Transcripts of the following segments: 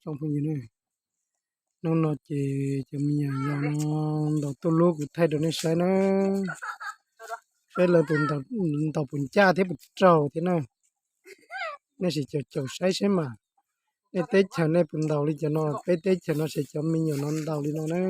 tsoom phooj ywg na. Hnub no ces cov me nyuam yaus no ntaus tuj lub kuv thaij rau nej saib na. Saib lawv tus ntaus puas ncaj thiab puas raug thiab na. Nej sim caum caum saib saib mas, nej teb chaws nej puas ntaus li cov no, peb teb chaws no ces cov me nyuam no ntaus li no na.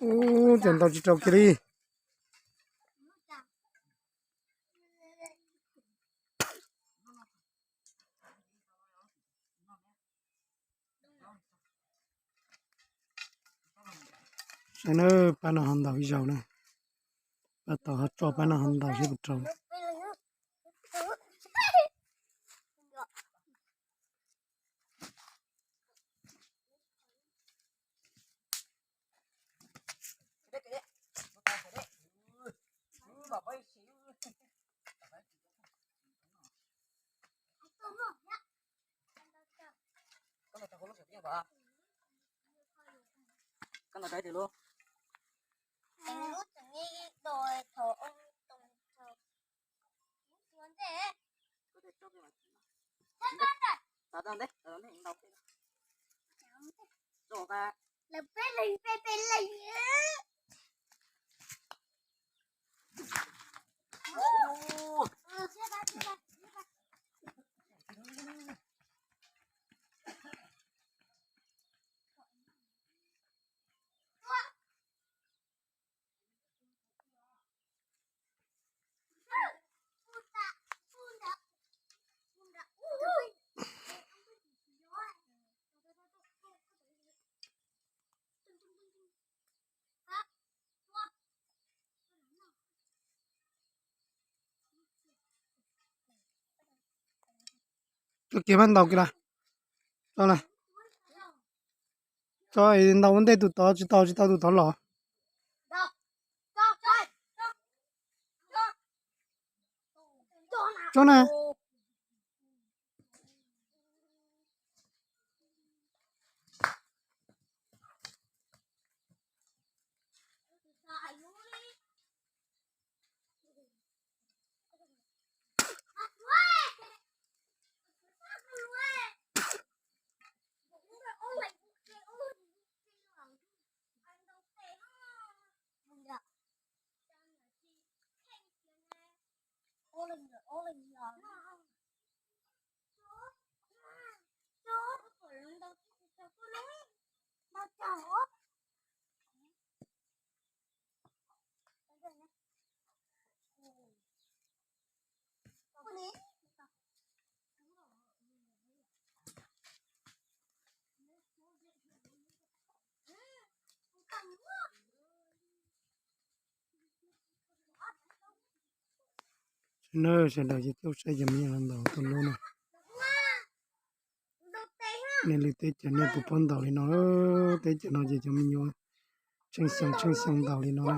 Ub, ces ntaus tsis raug kiag li. Saib na, pab no ho ntaus ib zaug na. Pab tau ho tso pab no ho ntaus seb puas raug. Tso kiag pab ntaus kiag las. Tso las. Tso ntaus ua ntej tus tod tsis tau, tsis tau tus tod los. Tso na. Sawv daws ces caum saib cov me nyuam ntaus tuj lub no. Nej lwm teb chaws nej puas paub ntaus li no? Teb chaws no ces cov me nyuam tsheej xyoo tsheej xyoo ntaus li no na.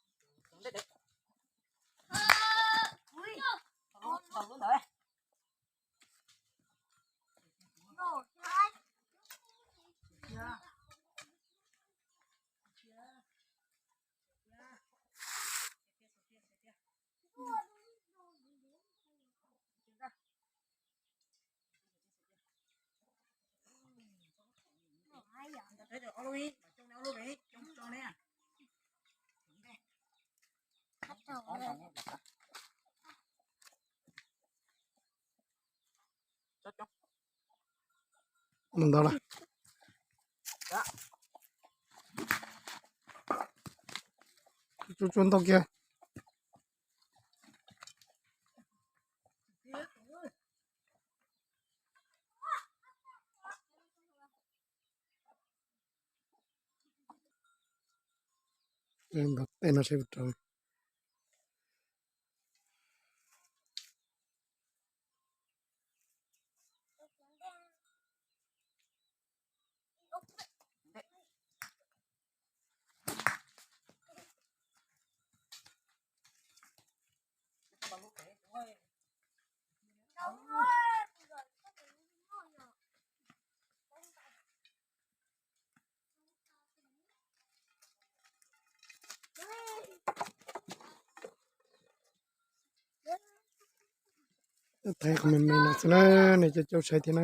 Mus ntau lawm. Tsuag tsuag ntau kiag. Ntaus tej no seb puas raug. Thaij qhov me me no xwb na, nej cov caug saib thiab na.